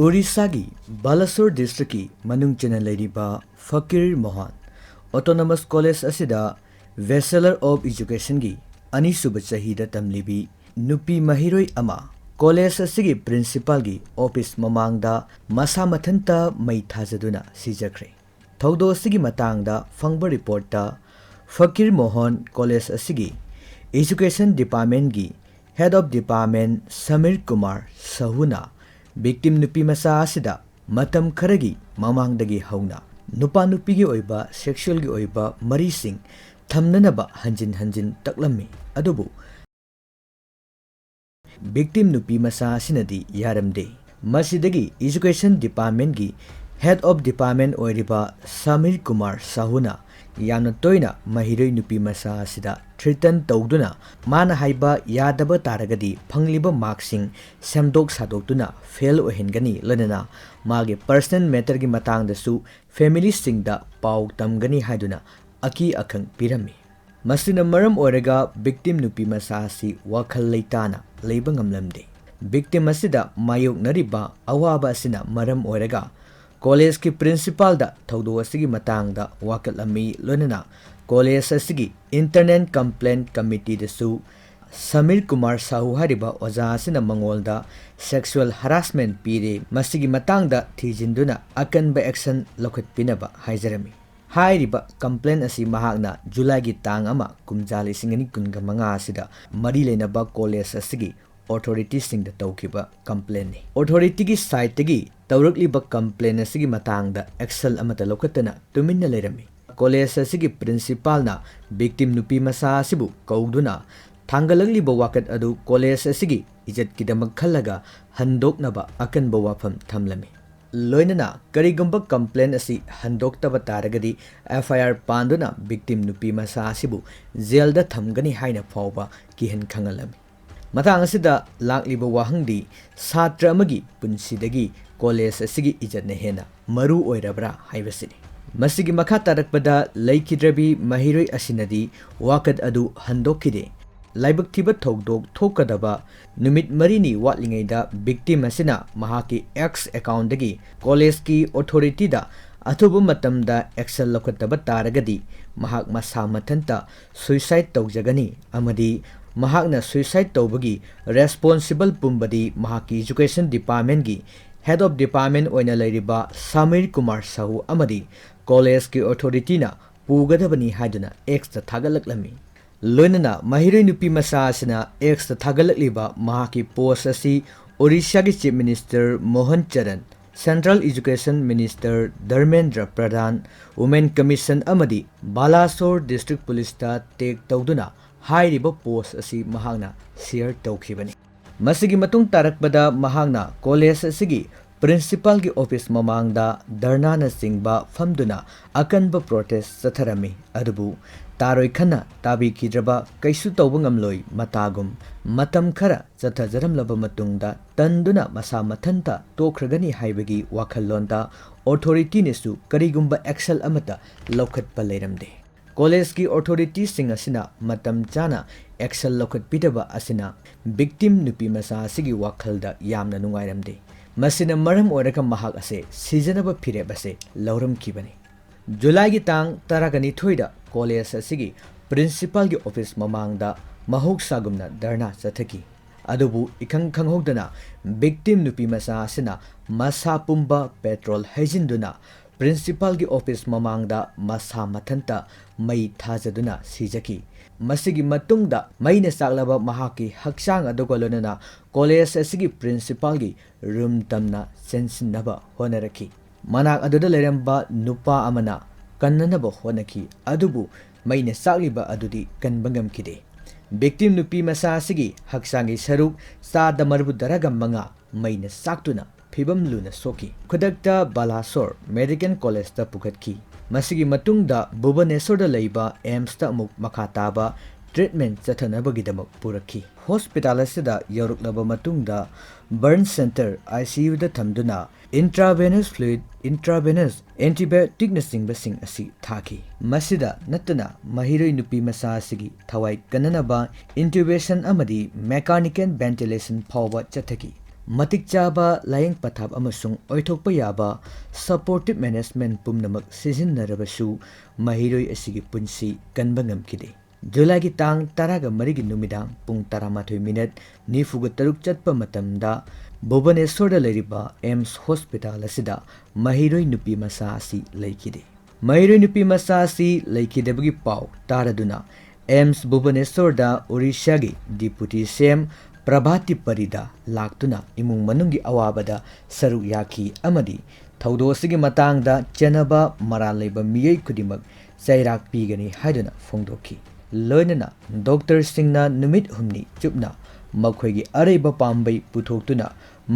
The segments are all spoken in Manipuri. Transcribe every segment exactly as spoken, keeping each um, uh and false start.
ꯎꯔꯤꯁꯥꯒꯤ ꯕꯥꯂꯥꯁꯣꯔ ꯗꯤꯁꯇ꯭ꯔꯤꯛꯀꯤ ꯃꯅꯨꯡ ꯆꯟꯅ ꯂꯩꯔꯤꯕ ꯐꯀꯤꯔ ꯃꯣꯍꯟ ꯑꯣꯇꯣꯅꯣꯃꯁ ꯀꯣꯂꯦꯖ ꯑꯁꯤꯗ ꯕꯦꯆꯦꯂꯔ ꯑꯣꯐ ꯏꯖꯨꯀꯦꯁꯟꯒꯤ ꯑꯅꯤꯁꯨꯕ ꯆꯍꯤꯗ ꯇꯝꯂꯤꯕꯤ ꯅꯨꯄꯤ ꯃꯍꯩꯔꯣꯏ ꯑꯃ ꯀꯣꯂꯦꯖ ꯑꯁꯤꯒꯤ ꯄ꯭ꯔꯤꯟꯁꯤꯄꯥꯜꯒꯤ ꯑꯣꯐꯤꯁ ꯃꯃꯥꯡꯗ ꯃꯁꯥ ꯃꯊꯟꯇ ꯃꯩ ꯊꯥꯖꯗꯨꯅ ꯁꯤꯖꯈ꯭ꯔꯦ꯫ ꯊꯧꯗꯣꯛ ꯑꯁꯤꯒꯤ ꯃꯇꯥꯡꯗ ꯐꯪꯕ ꯔꯤꯄꯣꯔꯠꯇ ꯐꯀꯤꯔ ꯃꯣꯍꯟ ꯀꯣꯂꯦꯖ ꯑꯁꯤꯒꯤ ꯏꯖꯨꯀꯦꯁꯟ ꯗꯤꯄꯥꯔꯠꯃꯦꯟꯒꯤ head of department Samir Kumar ꯁꯍꯨꯅ ꯚꯤꯛꯇꯤꯝ ꯅꯨꯄꯤ ꯃꯆꯥ ꯑꯁꯤꯗ ꯃꯇꯝ ꯈꯔꯒꯤ ꯃꯃꯥꯡꯗꯒꯤ ꯍꯧꯅ ꯅꯨꯄꯥ ꯅꯨꯄꯤꯒꯤ ꯑꯣꯏꯕ ꯁꯦꯛꯁꯨꯑꯦꯜꯒꯤ ꯑꯣꯏꯕ ꯃꯔꯤꯁꯤꯡ ꯊꯝꯅꯅꯕ ꯍꯟꯖꯤꯟ ꯍꯟꯖꯤꯟ ꯇꯛꯂꯝꯃꯤ꯫ ꯑꯗꯨꯕꯨ ꯚꯤꯛꯇꯤꯝ ꯅꯨꯄꯤ ꯃꯆꯥ ꯑꯁꯤꯅꯗꯤ ꯌꯥꯔꯝꯗꯦ꯫ ꯃꯁꯤꯗꯒꯤ ꯏꯖꯨꯀꯦꯁꯟ ꯗꯤꯄꯥꯔꯠꯃꯦꯟꯒꯤ ꯍꯦꯗ ꯑꯣꯐ ꯗꯤꯄꯥꯔꯠꯃꯦꯟ ꯑꯣꯏꯔꯤꯕ ꯁꯃꯤꯔ ꯀꯨꯃꯥꯔ ꯁꯥꯍꯨꯅ ꯌꯥꯝꯅ ꯇꯣꯏꯅ ꯃꯍꯩꯔꯣꯏ ꯅꯨꯄꯤ ꯃꯆꯥ ꯑꯁꯤꯗ ꯊ꯭ꯔꯤꯇꯟ ꯇꯧꯗꯨꯅ ꯃꯥꯅ ꯍꯥꯏꯕ ꯌꯥꯗꯕ ꯇꯥꯔꯒꯗꯤ ꯐꯪꯂꯤꯕ ꯃꯥꯔꯛꯁꯤꯡ ꯁꯦꯝꯗꯣꯛ ꯁꯥꯗꯣꯛꯇꯨꯅ ꯐꯦꯜ ꯑꯣꯏꯍꯟꯒꯅꯤ, ꯂꯣꯏꯅꯅ ꯃꯥꯒꯤ ꯄꯔꯁꯅꯦꯜ ꯃꯦꯇꯔꯒꯤ ꯃꯇꯥꯡꯗꯁꯨ ꯐꯦꯃꯤꯂꯤꯁꯤꯡꯗ ꯄꯥꯎ ꯇꯝꯒꯅꯤ ꯍꯥꯏꯗꯨꯅ ꯑꯀꯤ ꯑꯈꯪ ꯄꯤꯔꯝꯃꯤ꯫ ꯃꯁꯤꯅ ꯃꯔꯝ ꯑꯣꯏꯔꯒ ꯚꯤꯛꯇꯤꯝ ꯅꯨꯄꯤ ꯃꯆꯥ ꯑꯁꯤ ꯋꯥꯈꯜ ꯂꯩꯇꯥꯅ ꯂꯩꯕ ꯉꯝꯂꯝꯗꯦ꯫ ꯚꯤꯛꯇꯤꯝ ꯑꯁꯤꯗ ꯃꯥꯌꯣꯛꯅꯔꯤꯕ ꯑꯋꯥꯕ ꯑꯁꯤꯅ ꯃꯔꯝ ꯑꯣꯏꯔꯒ ꯀꯣꯂꯦꯖꯀꯤ ꯄ꯭ꯔꯤꯟꯁꯤꯄꯥꯜꯗ ꯊꯧꯗꯣꯛ ꯑꯁꯤꯒꯤ ꯃꯇꯥꯡꯗ ꯋꯥꯀꯠꯂꯝꯃꯤ, ꯂꯣꯏꯅꯅ ꯀꯣꯂꯦꯖ ꯑꯁꯤꯒꯤ ꯏꯟꯇꯔꯅꯦꯜ ꯀꯝꯄ꯭ꯂꯦꯟ ꯀꯃꯤꯇꯤꯗꯁꯨ ꯁꯃꯤꯔ ꯀꯨꯃꯥꯔ ꯁꯥꯍꯨ ꯍꯥꯏꯔꯤꯕ ꯑꯣꯖꯥ ꯑꯁꯤꯅ ꯃꯉꯣꯟꯗ ꯁꯦꯛꯁꯨꯑꯦꯜ ꯍꯔꯥꯁꯃꯦꯟ ꯄꯤꯔꯦ, ꯃꯁꯤꯒꯤ ꯃꯇꯥꯡꯗ ꯊꯤꯖꯤꯟꯗꯨꯅ ꯑꯀꯟꯕ ꯑꯦꯛꯁꯟ ꯂꯧꯈꯠꯄꯤꯅꯕ ꯍꯥꯏꯖꯔꯝꯃꯤ꯫ ꯍꯥꯏꯔꯤꯕ ꯀꯝꯄ꯭ꯂꯦꯟ ꯑꯁꯤ ꯃꯍꯥꯛꯅ ꯖꯨꯂꯥꯏꯒꯤ ꯇꯥꯡ ꯑꯃ, ꯀꯨꯝꯖꯥ ꯂꯤꯁꯤꯡ ꯑꯅꯤ ꯀꯨꯟꯒ ꯃꯉꯥ ꯑꯁꯤꯗ ꯃꯔꯤ ꯂꯩꯅꯕ ꯀꯣꯂꯦꯖ ꯑꯁꯤꯒꯤ ꯑꯣꯊꯣꯔꯤꯇꯤꯁꯤꯡꯗ ꯇꯧꯈꯤꯕ ꯀꯝꯄ꯭ꯂꯦꯟꯅꯤ꯫ ꯑꯣꯊꯣꯔꯤꯇꯤꯒꯤ ꯁꯥꯏꯠꯇꯒꯤ ꯇꯧꯔꯛꯂꯤꯕ ꯀꯝꯄ꯭ꯂꯦꯟ ꯑꯁꯤꯒꯤ ꯃꯇꯥꯡꯗ ꯑꯦꯛꯁꯟ ꯑꯃꯠꯇ ꯂꯧꯈꯠꯇꯅ ꯇꯨꯃꯤꯟꯅ ꯂꯩꯔꯝꯃꯤ꯫ ꯀꯣꯂꯦꯖ ꯑꯁꯤꯒꯤ ꯄ꯭ꯔꯤꯟꯁꯤꯄꯥꯜꯅ ꯚꯤꯛꯇꯤꯝ ꯅꯨꯄꯤ ꯃꯆꯥ ꯑꯁꯤꯕꯨ ꯀꯧꯗꯨꯅ ꯊꯥꯡꯒꯠꯂꯛꯂꯤꯕ ꯋꯥꯀꯠ ꯑꯗꯨ ꯀꯣꯂꯦꯖ ꯑꯁꯤꯒꯤ ꯏꯖꯠꯀꯤꯗꯃꯛ ꯈꯜꯂꯒ ꯍꯟꯗꯣꯛꯅꯕ ꯑꯀꯟꯕ ꯋꯥꯐꯝ ꯊꯝꯂꯝꯃꯤ꯫ ꯂꯣꯏꯅꯅ ꯀꯔꯤꯒꯨꯝꯕ ꯀꯝꯄ꯭ꯂꯦꯟ ꯑꯁꯤ ꯍꯟꯗꯣꯛꯇꯕ ꯇꯥꯔꯒꯗꯤ ꯑꯦꯐ ꯑꯥꯏ ꯑꯥꯔ ꯄꯥꯟꯗꯨꯅ ꯚꯤꯛꯇꯤꯝ ꯅꯨꯄꯤ ꯃꯆꯥ ꯑꯁꯤꯕꯨ ꯖꯦꯜꯗ ꯊꯝꯒꯅꯤ ꯍꯥꯏꯅ ꯐꯥꯎꯕ ꯀꯤꯍꯟ ꯈꯪꯍꯜꯂꯝꯃꯤ꯫ ꯃꯇꯥꯡ ꯑꯁꯤꯗ ꯂꯥꯛꯂꯤꯕ ꯋꯥꯍꯪꯗꯤ ꯁꯥꯇ꯭ꯔ ꯑꯃꯒꯤ ꯄꯨꯟꯁꯤꯗꯒꯤ ꯀꯣꯂꯦꯖ ꯑꯁꯤꯒꯤ ꯏꯖꯠꯅ ꯍꯦꯟꯅ ꯃꯔꯨ ꯑꯣꯏꯔꯕ꯭ꯔꯥ ꯍꯥꯏꯕꯁꯤꯅꯤ꯫ ꯃꯁꯤꯒꯤ ꯃꯈꯥ ꯇꯥꯔꯛꯄꯗ ꯂꯩꯈꯤꯗ꯭ꯔꯕꯤ ꯃꯍꯩꯔꯣꯏ ꯑꯁꯤꯅꯗꯤ ꯋꯥꯀꯠ ꯑꯗꯨ ꯍꯟꯗꯣꯛꯈꯤꯗꯦ꯫ ꯂꯥꯏꯕꯛ ꯊꯤꯕ ꯊꯧꯗꯣꯛ ꯊꯣꯛꯀꯗꯕ ꯅꯨꯃꯤꯠ ꯃꯔꯤꯅꯤ ꯋꯥꯠꯂꯤꯉꯩꯗ victim ꯑꯁꯤꯅ ꯃꯍꯥꯛꯀꯤ X account ꯗꯒꯤ college ꯀꯤ authority ꯗ ꯑꯊꯨꯕ ꯃꯇꯝꯗ action ꯂꯧꯈꯠꯇꯕ ꯇꯥꯔꯒꯗꯤ ꯃꯍꯥꯛ ꯃꯁꯥ ꯃꯊꯟꯇ suicide ꯇꯧꯖꯒꯅꯤ ꯑꯃꯗꯤ ꯃꯍꯥꯛꯅ suicide ꯇꯧꯕꯒꯤ responsible ꯄꯨꯝꯕꯗꯤ ꯃꯍꯥꯛꯀꯤ education department ꯀꯤ head of department ꯑꯣꯏꯅ ꯂꯩꯔꯤꯕ ꯁꯃꯤꯔ ꯀꯨꯃꯥꯔ ꯁꯥꯍꯨ ꯑꯃꯗꯤ college ꯀꯤ authority ꯅ ꯄꯨꯒꯗꯕꯅꯤ ꯍꯥꯏꯗꯨꯅ X ꯇ ꯊꯥꯒꯠꯂꯛꯂꯝꯃꯤ꯫ ꯂꯣꯏꯅꯅ ꯃꯍꯩꯔꯣꯏ ꯅꯨꯄꯤ ꯃꯆꯥ ꯑꯁꯤꯅ X ꯇ ꯊꯥꯒꯠꯂꯛꯂꯤꯕ ꯃꯍꯥꯛꯀꯤ post ꯑꯁꯤ ꯑꯣꯔꯤꯁꯥꯒꯤ Chief Minister Mohan Charan, Central Education Minister Dharmendra ꯄ꯭ꯔꯙꯥꯟ, Women Commission ꯑꯃꯗꯤ ꯕꯥꯂꯥꯁꯣꯔ District Police ꯇ tag ꯇꯧꯗꯨꯅ ꯍꯥꯏꯔꯤꯕ post ꯑꯁꯤ ꯃꯍꯥꯛꯅ share ꯇꯧꯈꯤꯕꯅꯤ꯫ ꯃꯁꯤꯒꯤ ꯃꯇꯨꯡ ꯇꯥꯔꯛꯄꯗ ꯃꯍꯥꯛꯅ college ꯑꯁꯤꯒꯤ principal ꯒꯤ office ꯃꯃꯥꯡꯗ ꯙꯔꯅꯥꯅꯆꯤꯡꯕ ꯐꯝꯗꯨꯅ ꯑꯀꯟꯕ protest ꯆꯠꯊꯔꯝꯃꯤ꯫ ꯑꯗꯨꯕꯨ ꯇꯥꯔꯣꯏ ꯈꯟꯅ ꯇꯥꯕꯤꯈꯤꯗ꯭ꯔꯕ, ꯀꯩꯁꯨ ꯇꯧꯕ ꯉꯝꯂꯣꯏ ꯃꯇꯥꯒꯨꯝ ꯃꯇꯝ ꯈꯔ ꯆꯠꯊꯖꯔꯝꯂꯕ ꯃꯇꯨꯡꯗ ꯇꯟꯗꯨꯅ ꯃꯁꯥ ꯃꯊꯟꯇ ꯇꯣꯛꯈ꯭ꯔꯒꯅꯤ ꯍꯥꯏꯕꯒꯤ ꯋꯥꯈꯜꯂꯣꯟꯗ authority ꯅꯁꯨ ꯀꯔꯤꯒꯨꯝꯕ action ꯑꯃꯠꯇ ꯂꯧꯈꯠꯄ ꯂꯩꯔꯝꯗꯦ꯫ College ꯀꯤ authority ꯁꯤꯡ ꯑꯁꯤꯅ ꯃꯇꯝ ꯆꯥꯅ action ꯂꯧꯈꯠꯄꯤꯗꯕ ꯑꯁꯤꯅ victim ꯅꯨꯄꯤ ꯃꯆꯥ ꯑꯁꯤꯒꯤ ꯋꯥꯈꯜꯗ ꯌꯥꯝꯅ ꯅꯨꯡꯉꯥꯏꯔꯝꯗꯦ꯫ ꯃꯁꯤꯅ ꯃꯔꯝ ꯑꯣꯏꯔꯒ ꯃꯍꯥꯛ ꯑꯁꯦ ꯁꯤꯖꯅꯕ ꯐꯤꯔꯦꯞ ꯑꯁꯦ ꯂꯧꯔꯝꯈꯤꯕꯅꯤ꯫ July ꯒꯤ ꯇꯥꯡ ꯇꯔꯥꯒ ꯅꯤꯊꯣꯏꯗ college ꯑꯁꯤꯒꯤ principal ꯒꯤ office ꯃꯃꯥꯡꯗ ꯃꯍꯧꯁꯥꯒꯨꯝꯅ ꯙꯔꯅꯥ ꯆꯠꯊꯈꯤ꯫ ꯑꯗꯨꯕꯨ ꯏꯈꯪ ꯈꯪꯍꯧꯗꯅ victim ꯅꯨꯄꯤ ꯃꯆꯥ ꯑꯁꯤꯅ ꯃꯁꯥ ꯄꯨꯝꯕ petrol ꯍꯩꯖꯤꯟꯗꯨꯅ principal ꯒꯤ office ꯃꯃꯥꯡꯗ ꯃꯁꯥ ꯃꯊꯟꯇ ꯃꯩ ꯊꯥꯖꯗꯨꯅ ꯁꯤꯖꯈꯤ꯫ ꯃꯁꯤꯒꯤ ꯃꯇꯨꯡꯗ ꯃꯩꯅ ꯆꯥꯛꯂꯕ ꯃꯍꯥꯛꯀꯤ ꯍꯛꯆꯥꯡ ꯑꯗꯨꯒ ꯂꯣꯏꯅꯅ college ꯑꯁꯤꯒꯤ principal ꯒꯤ room ꯇꯝꯅ ꯆꯦꯟꯁꯤꯟꯅꯕ ꯍꯣꯠꯅꯔꯛꯈꯤ꯫ ꯃꯅꯥꯛ ꯑꯗꯨꯗ ꯂꯩꯔꯝꯕ ꯅꯨꯄꯥ ꯑꯃꯅ ꯀꯟꯅꯅꯕ ꯍꯣꯠꯅꯈꯤ, ꯑꯗꯨꯕꯨ ꯃꯩꯅ ꯆꯥꯛꯂꯤꯕ ꯑꯗꯨꯗꯤ ꯀꯟꯕ ꯉꯝꯈꯤꯗꯦ꯫ Victim ꯅꯨꯄꯤ ꯃꯆꯥ ꯑꯁꯤꯒꯤ ꯍꯛꯆꯥꯡꯒꯤ ꯁꯔꯨꯛ ꯆꯥꯗ ꯃꯔꯤꯐꯨ ꯇꯔꯥꯒ ꯃꯉꯥ ꯃꯩꯅ ꯆꯥꯛꯇꯨꯅ ꯐꯤꯕꯝ ꯂꯨꯅ ꯁꯣꯛꯈꯤ꯫ ꯈꯨꯗꯛꯇ ꯕꯥꯂꯥꯁꯣꯔ Medical College ꯇ ꯄꯨꯈꯠꯈꯤ꯫ ꯃꯁꯤꯒꯤ ꯃꯇꯨꯡꯗ ꯚꯨꯕꯅꯦꯁꯣꯔꯗ ꯂꯩꯕ AIIMS ꯇ ꯑꯃꯨꯛ ꯃꯈꯥ ꯇꯥꯕ treatment ꯆꯠꯊꯅꯕꯒꯤꯗꯃꯛ ꯄꯨꯔꯛꯈꯤ꯫ Hospital ꯑꯁꯤꯗ ꯌꯧꯔꯛꯂꯕ ꯃꯇꯨꯡꯗ burn center, I C U ꯗ ꯊꯝꯗꯨꯅ intravenous fluid, intravenous antibiotic ꯅꯆꯤꯡꯕꯁꯤꯡ ꯑꯁꯤ ꯊꯥꯈꯤ꯫ ꯃꯁꯤꯗ ꯅꯠꯇꯅ ꯃꯍꯩꯔꯣꯏ ꯅꯨꯄꯤ ꯃꯆꯥ ꯑꯁꯤꯒꯤ ꯊꯋꯥꯏ ꯀꯟꯅꯅꯕ intubation ꯑꯃꯗꯤ mechanical ventilation ꯐꯥꯎꯕ ꯆꯠꯊꯈꯤ꯫ ꯃꯇꯤꯛ ꯆꯥꯕ ꯂꯥꯌꯦꯡ ꯄꯊꯥꯞ ꯑꯃꯁꯨꯡ ꯑꯣꯏꯊꯣꯛꯄ ꯌꯥꯕ supportive management ꯄꯨꯝꯅꯃꯛ ꯁꯤꯖꯤꯟꯅꯔꯕꯁꯨ ꯃꯍꯩꯔꯣꯏ ꯑꯁꯤꯒꯤ ꯄꯨꯟꯁꯤ ꯀꯟꯕ ꯉꯝꯈꯤꯗꯦ꯫ ꯖꯨꯂꯥꯏꯒꯤ ꯇꯥꯡ ꯇꯔꯥꯒ ꯃꯔꯤꯒꯤ ꯅꯨꯃꯤꯗꯥꯡ ꯄꯨꯡ ꯇꯔꯥꯃꯥꯊꯣꯏ ꯃꯤꯅꯠ ꯅꯤꯐꯨꯒ ꯇꯔꯨꯛ ꯆꯠꯄ ꯃꯇꯝꯗ ꯚꯨꯕꯅꯦꯁ꯭ꯋꯔꯗ ꯂꯩꯔꯤꯕ AIIMS hospital ꯑꯁꯤꯗ ꯃꯍꯩꯔꯣꯏ ꯅꯨꯄꯤ ꯃꯆꯥ ꯑꯁꯤ ꯂꯩꯈꯤꯗꯦ꯫ ꯃꯍꯩꯔꯣꯏ ꯅꯨꯄꯤ ꯃꯆꯥ ꯑꯁꯤ ꯂꯩꯈꯤꯗꯕꯒꯤ ꯄꯥꯎ ꯇꯥꯔꯗꯨꯅ AIIMS ꯚꯨꯕꯅꯦꯁ꯭ꯋꯔꯗ ꯑꯣꯔꯤꯁꯥꯒꯤ Deputy C M ꯄ꯭ꯔꯚꯥꯇꯤ ꯄꯔꯤꯗ ꯂꯥꯛꯇꯨꯅ ꯏꯃꯨꯡ ꯃꯅꯨꯡꯒꯤ ꯑꯋꯥꯕꯗ ꯁꯔꯨꯛ ꯌꯥꯈꯤ ꯑꯃꯗꯤ ꯊꯧꯗꯣꯛ ꯑꯁꯤꯒꯤ ꯃꯇꯥꯡꯗ ꯆꯦꯟꯅꯕ ꯃꯔꯥꯜ ꯂꯩꯕ ꯃꯤꯑꯣꯏ ꯈꯨꯗꯤꯡꯃꯛ ꯆꯩꯔꯥꯛ ꯄꯤꯒꯅꯤ ꯍꯥꯏꯗꯨꯅ ꯐꯣꯡꯗꯣꯛꯈꯤ꯫ ꯂꯣꯏꯅꯅ doctorꯁꯤꯡꯅ ꯅꯨꯃꯤꯠ ꯍꯨꯝꯅꯤ ꯆꯨꯞꯅ ꯃꯈꯣꯏꯒꯤ ꯑꯔꯩꯕ ꯄꯥꯝꯕꯩ ꯄꯨꯊꯣꯛꯇꯨꯅ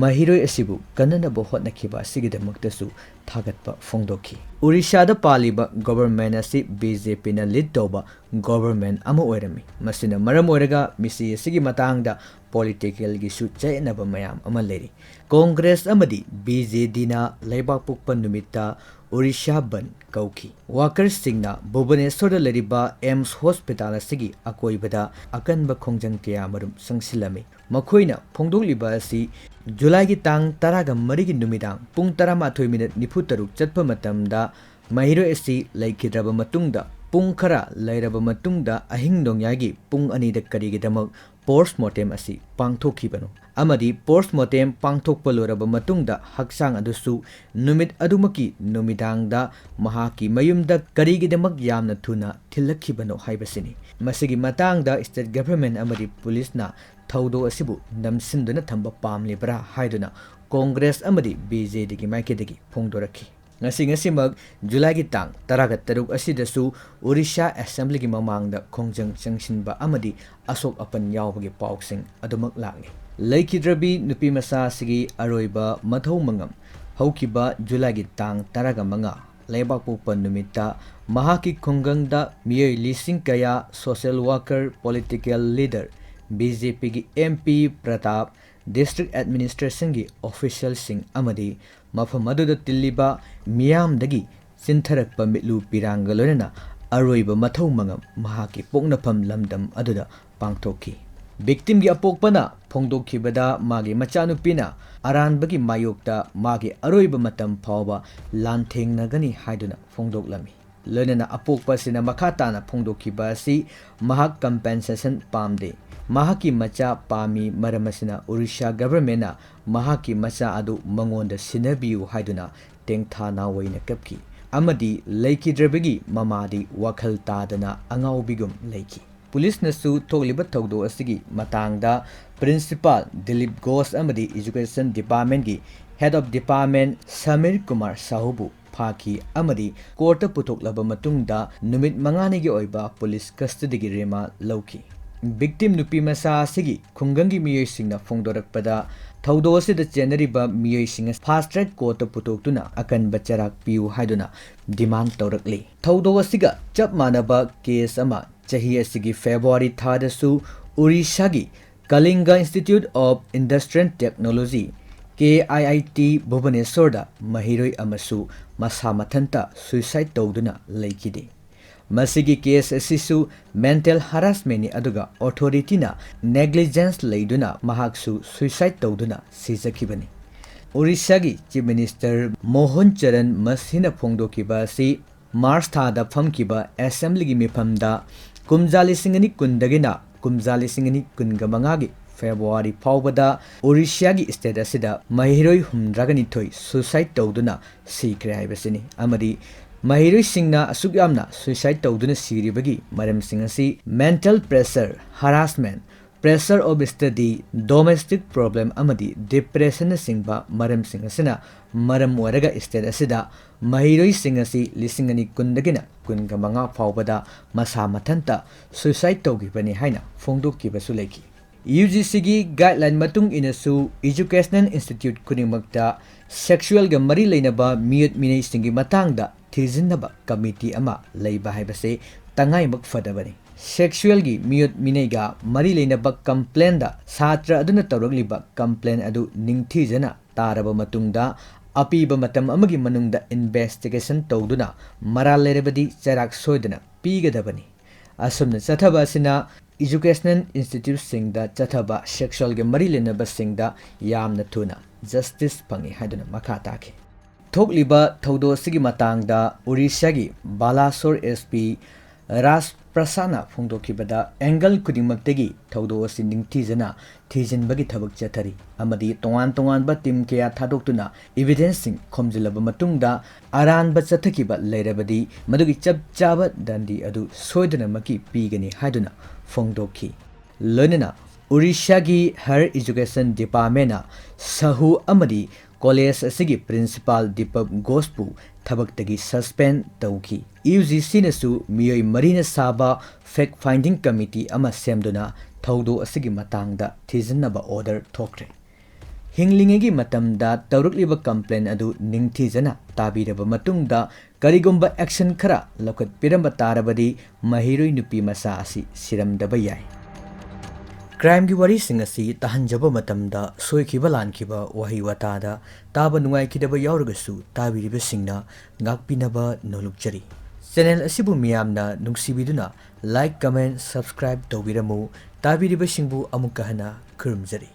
ꯃꯍꯩꯔꯣꯏ ꯑꯁꯤꯕꯨ ꯀꯟꯅꯅꯕ ꯍꯣꯠꯅꯈꯤꯕ ꯑꯁꯤꯒꯤꯗꯃꯛꯇꯁꯨ ꯊꯥꯒꯠꯄ ꯐꯣꯡꯗꯣꯛꯈꯤ꯫ ꯑꯣꯔꯤꯁꯥꯗ ꯄꯥꯜꯂꯤꯕ government ꯑꯁꯤ BJPꯅ lead ꯇꯧꯕ government ꯑꯃ ꯑꯣꯏꯔꯝꯃꯤ꯫ ꯃꯁꯤꯅ ꯃꯔꯝ ꯑꯣꯏꯔꯒ ꯃꯤꯁꯤ ꯑꯁꯤꯒꯤ ꯃꯇꯥꯡꯗ politicalꯒꯤꯁꯨ ꯆꯌꯦꯠꯅꯕ ꯃꯌꯥꯝ ꯑꯃ ꯂꯩꯔꯤ꯫ Congress ꯑꯃꯗꯤ BJDꯅ ꯂꯩꯕꯥꯛꯄꯣꯛꯄ ꯅꯨꯃꯤꯠꯇ ꯑꯣꯔꯤꯁꯥ ꯕꯟꯗ ꯀꯧꯈꯤ꯫ Workersꯁꯤꯡꯅ ꯚꯨꯕꯅꯦꯁ꯭ꯋꯔꯗ ꯂꯩꯔꯤꯕ AIIMS hospital ꯑꯁꯤꯒꯤ ꯑꯀꯣꯏꯕꯗ ꯑꯀꯟꯕ ꯈꯣꯡꯖꯪ ꯀꯌꯥꯃꯔꯨꯝ ꯆꯪꯁꯤꯜꯂꯝꯃꯤ꯫ ꯃꯈꯣꯏꯅ ꯐꯣꯡꯗꯣꯛꯂꯤꯕ ꯑꯁꯤ ꯖꯨꯂꯥꯏꯒꯤ ꯇꯥꯡ ꯇꯔꯥꯒ ꯃꯔꯤꯒꯤ ꯅꯨꯃꯤꯗꯥꯡ ꯄꯨꯡ ꯇꯔꯥꯃꯥꯊꯣꯏ ꯃꯤꯅꯠ ꯅꯤꯐꯨ ꯇꯔꯨꯛ ꯆꯠꯄ ꯃꯇꯝꯗ ꯃꯍꯩꯔꯣꯏ ꯑꯁꯤ ꯂꯩꯈꯤꯗ꯭ꯔꯕ ꯃꯇꯨꯡꯗ ꯄꯨꯡ ꯈꯔ ꯂꯩꯔꯕ ꯃꯇꯨꯡꯗ ꯑꯍꯤꯡ ꯅꯣꯡꯌꯥꯏꯒꯤ ꯄꯨꯡ ꯑꯅꯤꯗ ꯀꯔꯤꯒꯤꯗꯃꯛ post mortem ꯑꯁꯤ ꯄꯥꯡꯊꯣꯛꯈꯤꯕꯅꯣ ꯑꯃꯗꯤ post mortem ꯄꯥꯡꯊꯣꯛꯄ ꯂꯣꯏꯔꯕ ꯃꯇꯨꯡꯗ ꯍꯛꯆꯥꯡ ꯑꯗꯨꯁꯨ ꯅꯨꯃꯤꯠ ꯑꯗꯨꯃꯛꯀꯤ ꯅꯨꯃꯤꯗꯥꯡꯗ ꯃꯍꯥꯛꯀꯤ ꯃꯌꯨꯝꯗ ꯀꯔꯤꯒꯤꯗꯃꯛ ꯌꯥꯝꯅ ꯊꯨꯅ ꯊꯤꯜꯂꯛꯈꯤꯕꯅꯣ ꯍꯥꯏꯕꯁꯤꯅꯤ꯫ ꯃꯁꯤꯒꯤ ꯃꯇꯥꯡꯗ state government ꯑꯃꯗꯤ policeꯅ ꯊꯧꯗꯣꯛ ꯑꯁꯤꯕꯨ ꯅꯝꯁꯤꯟꯗꯨꯅ ꯊꯝꯕ ꯄꯥꯝꯂꯤꯕ꯭ꯔꯥ ꯍꯥꯏꯗꯨꯅ Congress ꯑꯃꯗꯤ BJDꯒꯤ ꯃꯥꯏꯀꯩꯗꯒꯤ ꯐꯣꯡꯗꯣꯔꯛꯈꯤ꯫ ꯉꯁꯤ ꯉꯁꯤꯃꯛ ꯖꯨꯂꯥꯏꯒꯤ ꯇꯥꯡ ꯇꯔꯥꯒ ꯇꯔꯨꯛ ꯑꯁꯤꯗꯁꯨ ꯑꯣꯔꯤꯁꯥ assemblyꯒꯤ ꯃꯃꯥꯡꯗ ꯈꯣꯡꯖꯪ ꯆꯪꯁꯤꯟꯕ ꯑꯃꯗꯤ ꯑꯁꯣꯛ ꯑꯄꯟ ꯌꯥꯎꯕꯒꯤ ꯄꯥꯎꯁꯤꯡ ꯑꯗꯨꯃꯛ ꯂꯥꯛꯂꯤ꯫ ꯂꯩꯈꯤꯗ꯭ꯔꯕꯤ ꯅꯨꯄꯤ ꯃꯆꯥ ꯑꯁꯤꯒꯤ ꯑꯔꯣꯏꯕ ꯃꯊꯧ ꯃꯉꯝ ꯍꯧꯈꯤꯕ ꯖꯨꯂꯥꯏꯒꯤ ꯇꯥꯡ ꯇꯔꯥꯒ ꯃꯉꯥ ꯂꯩꯕꯥꯛꯄꯣꯛꯄ ꯅꯨꯃꯤꯠꯇ ꯃꯍꯥꯛꯀꯤ ꯈꯨꯡꯒꯪꯗ ꯃꯤꯑꯣꯏ ꯂꯤꯁꯤꯡ ꯀꯌꯥ, social worker, political leader, BJPꯒꯤ MP Pratap, district administrationꯒꯤ officialꯁꯤꯡ ꯑꯃꯗꯤ ꯃꯐꯝ ꯑꯗꯨꯗ ꯇꯤꯜꯂꯤꯕ ꯃꯤꯌꯥꯝꯗꯒꯤ ꯆꯤꯟꯊꯔꯛꯄ ꯃꯤꯠꯂꯨ ꯄꯤꯔꯥꯡꯒ ꯂꯣꯏꯅꯅ ꯑꯔꯣꯏꯕ ꯃꯊꯧ ꯃꯉꯝ ꯃꯍꯥꯛꯀꯤ ꯄꯣꯛꯅꯐꯝ ꯂꯝꯗꯝ ꯑꯗꯨꯗ ꯄꯥꯡꯊꯣꯛꯈꯤ꯫ Victimꯒꯤ ꯑꯄꯣꯛꯄꯅ ꯐꯣꯡꯗꯣꯛꯈꯤꯕꯗ, ꯃꯥꯒꯤ ꯃꯆꯥꯅꯨꯄꯤꯅ ꯑꯔꯥꯟꯕꯒꯤ ꯃꯥꯌꯣꯛꯇ ꯃꯥꯒꯤ ꯑꯔꯣꯏꯕ ꯃꯇꯝ ꯐꯥꯎꯕ ꯂꯥꯟꯊꯦꯡꯅꯒꯅꯤ ꯍꯥꯏꯗꯨꯅ ꯐꯣꯡꯗꯣꯛꯂꯝꯃꯤ꯫ ꯂꯣꯏꯅꯅ ꯑꯄꯣꯛꯄ ꯑꯁꯤꯅ ꯃꯈꯥ ꯇꯥꯅ ꯐꯣꯡꯗꯣꯛꯈꯤꯕ ꯑꯁꯤ ꯃꯍꯥꯛ compensation ꯄꯥꯝꯗꯦ, ꯃꯍꯥꯛꯀꯤ ꯃꯆꯥ ꯄꯥꯝꯃꯤ, ꯃꯔꯝ ꯑꯁꯤꯅ Orissa governmentꯅ ꯃꯍꯥꯛꯀꯤ ꯃꯆꯥ ꯑꯗꯨ ꯃꯉꯣꯟꯗ ꯁꯤꯟꯅꯕꯤꯌꯨ ꯍꯥꯏꯗꯨꯅ ꯇꯦꯡꯊꯥ ꯅꯥꯑꯣꯏꯅ ꯀꯞꯈꯤ ꯑꯃꯗꯤ ꯂꯩꯈꯤꯗ꯭ꯔꯕꯒꯤ ꯃꯃꯥꯗꯤ ꯋꯥꯈꯜ ꯇꯥꯗꯅ ꯑꯉꯥꯎꯕꯤꯒꯨꯝ ꯂꯩꯈꯤ꯫ ꯄꯨꯂꯤꯁꯅꯁꯨ ꯊꯣꯛꯂꯤꯕ ꯊꯧꯗꯣꯛ ꯑꯁꯤꯒꯤ ꯃꯇꯥꯡꯗ Principal ꯗꯤꯂꯤꯞ ꯘꯣꯁ ꯑꯃꯗꯤ Education Departmentꯀꯤ Head of Department Samir Kumar ꯁꯥꯍꯨꯕꯨ ꯐꯥꯈꯤ ꯑꯃꯗꯤ courtꯇ ꯄꯨꯊꯣꯛꯂꯕ ꯃꯇꯨꯡꯗ ꯅꯨꯃꯤꯠ ꯃꯉꯥꯅꯤꯒꯤ ꯑꯣꯏꯕ police custodyꯒꯤ remand ꯂꯧꯈꯤ꯫ Victim ꯅꯨꯄꯤ ꯃꯆꯥ ꯑꯁꯤꯒꯤ ꯈꯨꯡꯒꯪꯒꯤ ꯃꯤꯑꯣꯏꯁꯤꯡꯅ ꯐꯣꯡꯗꯣꯔꯛꯄꯗ, ꯊꯧꯗꯣꯛ ꯑꯁꯤꯗ ꯆꯦꯟꯅꯔꯤꯕ ꯃꯤꯑꯣꯏꯁꯤꯡ ꯑꯁꯤ fast track courtꯇ ꯄꯨꯊꯣꯛꯇꯨꯅ ꯑꯀꯟꯕ ꯆꯩꯔꯥꯛ ꯄꯤꯌꯨ ꯍꯥꯏꯗꯨꯅ demand ꯇꯧꯔꯛꯂꯤ꯫ ꯊꯧꯗꯣꯛ ꯑꯁꯤꯒ ꯆꯞ ꯃꯥꯟꯅꯕ case ꯑꯃ ꯆꯍꯤ ꯑꯁꯤꯒꯤ February ꯊꯥꯗꯁꯨ Orissaꯒꯤ Kalinga Institute of Industrial Technology, KIIT ꯚꯨꯕꯅꯦꯁ꯭ꯋꯔꯗ ꯃꯍꯩꯔꯣꯏ ꯑꯃꯁꯨ ꯃꯁꯥ ꯃꯊꯟꯇ suicide ꯇꯧꯗꯨꯅ ꯂꯩꯈꯤꯗꯦ꯫ ꯃꯁꯤꯒꯤ case ꯑꯁꯤꯁꯨ mental harassmentꯅꯤ, ꯑꯗꯨꯒ authorityꯅ negligence ꯂꯩꯗꯨꯅ ꯃꯍꯥꯛꯁꯨ suicide ꯇꯧꯗꯨꯅ ꯁꯤꯖꯈꯤꯕꯅꯤ꯫ Orissaꯒꯤ Chief Minister ꯃꯣꯍꯟ ꯆꯔꯟ ꯃꯁꯤꯅ ꯐꯣꯡꯗꯣꯛꯈꯤꯕ ꯑꯁꯤ March ꯊꯥꯗ ꯐꯝꯈꯤꯕ assemblyꯒꯤ ꯃꯤꯐꯝꯗ ꯀꯨꯝꯖꯥ ꯂꯤꯁꯤꯡ ꯑꯅꯤ ꯀꯨꯟꯗꯒꯤꯅ ꯀꯨꯝꯖꯥ ꯂꯤꯁꯤꯡ ꯑꯅꯤ ꯀꯨꯟꯒ ꯃꯉꯥꯒꯤ February ꯐꯥꯎꯕꯗ Orissaꯒꯤ state ꯑꯁꯤꯗ ꯃꯍꯩꯔꯣꯏ ꯍꯨꯝꯗ꯭ꯔꯥꯒ ꯅꯤꯊꯣꯏ suicide ꯇꯧꯗꯨꯅ ꯁꯤꯈ꯭ꯔꯦ ꯍꯥꯏꯕꯁꯤꯅꯤ꯫ ꯑꯃꯗꯤ ꯃꯍꯩꯔꯣꯏꯁꯤꯡꯅ ꯑꯁꯨꯛ ꯌꯥꯝꯅ suicide ꯇꯧꯗꯨꯅ ꯁꯤꯔꯤꯕꯒꯤ ꯃꯔꯝꯁꯤꯡ ꯑꯁꯤ mental pressure, harassment, pressure of study, domestic problem ꯑꯃꯗꯤ depressionꯅꯆꯤꯡꯕ ꯃꯔꯝꯁꯤꯡ ꯑꯁꯤꯅ ꯃꯔꯝ ꯑꯣꯏꯔꯒ state ꯑꯁꯤꯗ ꯃꯍꯩꯔꯣꯏꯁꯤꯡ ꯑꯁꯤ ꯂꯤꯁꯤꯡ ꯑꯅꯤ ꯀꯨꯟꯗꯒꯤꯅ ꯀꯨꯟꯒ ꯃꯉꯥ ꯐꯥꯎꯕꯗ ꯃꯁꯥ ꯃꯊꯟꯇ suicide ꯇꯧꯈꯤꯕꯅꯤ ꯍꯥꯏꯅ ꯐꯣꯡꯗꯣꯛꯈꯤꯕꯁꯨ ꯂꯩꯈꯤ꯫ ꯌꯨ ꯖꯤ ꯁꯤꯒꯤ ꯒꯥꯏꯗꯂꯥꯏꯟ ꯃꯇꯨꯡ ꯏꯟꯅꯁꯨ educational institute ꯈꯨꯗꯤꯡꯃꯛꯇ sexualꯒ ꯃꯔꯤ ꯂꯩꯅꯕ ꯃꯤꯑꯣꯠ ꯃꯤꯅꯩꯁꯤꯡꯒꯤ ꯃꯇꯥꯡꯗ ꯊꯤꯖꯤꯟꯅꯕ ꯀꯃꯤꯇꯤ ꯑꯃ ꯂꯩꯕ ꯍꯥꯏꯕꯁꯦ ꯇꯉꯥꯏꯃꯛ ꯐꯗꯕꯅꯤ꯫ Sexualꯒꯤ ꯃꯤꯑꯣꯠ ꯃꯤꯅꯩꯒ ꯃꯔꯤ ꯂꯩꯅꯕ complaintꯗ ꯁꯥꯇ꯭ꯔ ꯑꯗꯨꯅ ꯇꯧꯔꯛꯂꯤꯕ complaint ꯑꯗꯨ ꯅꯤꯡꯊꯤꯖꯅ ꯇꯥꯔꯕ ꯃꯇꯨꯡꯗ, ꯑꯄꯤꯕ ꯃꯇꯝ ꯑꯃꯒꯤ ꯃꯅꯨꯡꯗ investigation ꯇꯧꯗꯨꯅ ꯃꯔꯥꯜ ꯂꯩꯔꯕꯗꯤ ꯆꯩꯔꯥꯛ ꯁꯣꯏꯗꯅ ꯄꯤꯒꯗꯕꯅꯤ꯫ ꯑꯁꯨꯝꯅ ꯆꯠꯊꯕ ꯑꯁꯤꯅ educational instituteꯁꯤꯡꯗ ꯆꯠꯊꯕ sexualꯒ ꯃꯔꯤ ꯂꯩꯅꯕꯁꯤꯡꯗ ꯌꯥꯝꯅ ꯊꯨꯅ justice ꯐꯪꯏ ꯍꯥꯏꯗꯨꯅ ꯃꯈꯥ ꯇꯥꯈꯤ꯫ ꯊꯣꯛꯂꯤꯕ ꯊꯧꯗꯣꯛ ꯑꯁꯤꯒꯤ ꯃꯇꯥꯡꯗ ꯑꯣꯔꯤꯁꯥꯒꯤ ꯕꯥꯂꯥꯁꯣꯔ S P ꯔꯥꯖ ꯄ꯭ꯔꯁꯥꯗꯅ ꯐꯣꯡꯗꯣꯛꯈꯤꯕꯗ, angle ꯈꯨꯗꯤꯡꯃꯛꯇꯒꯤ ꯊꯧꯗꯣꯛ ꯑꯁꯤ ꯅꯤꯡꯊꯤꯖꯅ ꯊꯤꯖꯤꯟꯕꯒꯤ ꯊꯕꯛ ꯆꯠꯊꯔꯤ ꯑꯃꯗꯤ ꯇꯣꯉꯥꯟ ꯇꯣꯉꯥꯟꯕ team ꯀꯌꯥ ꯊꯥꯗꯣꯛꯇꯨꯅ evidenceꯁꯤꯡ ꯈꯣꯝꯖꯤꯜꯂꯕ ꯃꯇꯨꯡꯗ, ꯑꯔꯥꯟꯕ ꯆꯠꯊꯈꯤꯕ ꯂꯩꯔꯕꯗꯤ ꯃꯗꯨꯒꯤ ꯆꯞ ꯆꯥꯕ ꯗꯟꯗꯤ ꯑꯗꯨ ꯁꯣꯏꯗꯅꯃꯛꯀꯤ ꯄꯤꯒꯅꯤ ꯍꯥꯏꯗꯨꯅ ꯐꯣꯡꯗꯣꯛꯈꯤ꯫ ꯂꯣꯏꯅꯅ ꯑꯣꯔꯤꯁꯥꯒꯤ Higher Education Departmentꯅ ꯁꯍꯨ ꯑꯃꯗꯤ college ꯑꯁꯤꯒꯤ principal ꯗꯤꯄꯛ ꯘꯣꯁꯄꯨ ꯊꯕꯛꯇꯒꯤ suspend ꯇꯧꯈꯤ꯫ U G Cꯅꯁꯨ ꯃꯤꯑꯣꯏ ꯃꯔꯤꯅ ꯁꯥꯕ fact finding committee ꯑꯃ ꯁꯦꯝꯗꯨꯅ ꯊꯧꯗꯣꯛ ꯑꯁꯤꯒꯤ ꯃꯇꯥꯡꯗ ꯊꯤꯖꯤꯟꯅꯕ order ꯊꯣꯛꯈ꯭ꯔꯦ꯫ ꯍꯤꯡꯂꯤꯉꯩꯒꯤ ꯃꯇꯝꯗ ꯇꯧꯔꯛꯂꯤꯕ complaint ꯑꯗꯨ ꯅꯤꯡꯊꯤꯖꯅ ꯇꯥꯕꯤꯔꯕ ꯃꯇꯨꯡꯗ, ꯀꯔꯤꯒꯨꯝꯕ action ꯈꯔ ꯂꯧꯈꯠꯄꯤꯔꯝꯕ ꯇꯥꯔꯕꯗꯤ, ꯃꯍꯩꯔꯣꯏ ꯅꯨꯄꯤ ꯃꯆꯥ ꯑꯁꯤ ꯁꯤꯔꯝꯗꯕ ꯌꯥꯏ꯫ Crimeꯒꯤ ꯋꯥꯔꯤꯁꯤꯡ ꯑꯁꯤ ꯇꯥꯍꯟꯖꯕ ꯃꯇꯝꯗ ꯁꯣꯏꯈꯤꯕ ꯂꯥꯟꯈꯤꯕ ꯋꯥꯍꯩ ꯋꯥꯇꯥꯗ ꯇꯥꯕ ꯅꯨꯡꯉꯥꯏꯈꯤꯗꯕ ꯌꯥꯎꯔꯒꯁꯨ, ꯇꯥꯕꯤꯔꯤꯕꯁꯤꯡꯅ ꯉꯥꯛꯄꯤꯅꯕ ꯅꯣꯜꯂꯨꯛꯆꯔꯤ꯫ Channel ꯑꯁꯤꯕꯨ ꯃꯤꯌꯥꯝꯅ ꯅꯨꯡꯁꯤꯕꯤꯗꯨꯅ like, comment, subscribe ꯇꯧꯕꯤꯔꯝꯃꯨ꯫ ꯇꯥꯕꯤꯔꯤꯕꯁꯤꯡꯕꯨ ꯑꯃꯨꯛꯀ ꯍꯟꯅ ꯈꯨꯔꯨꯝꯖꯔꯤ꯫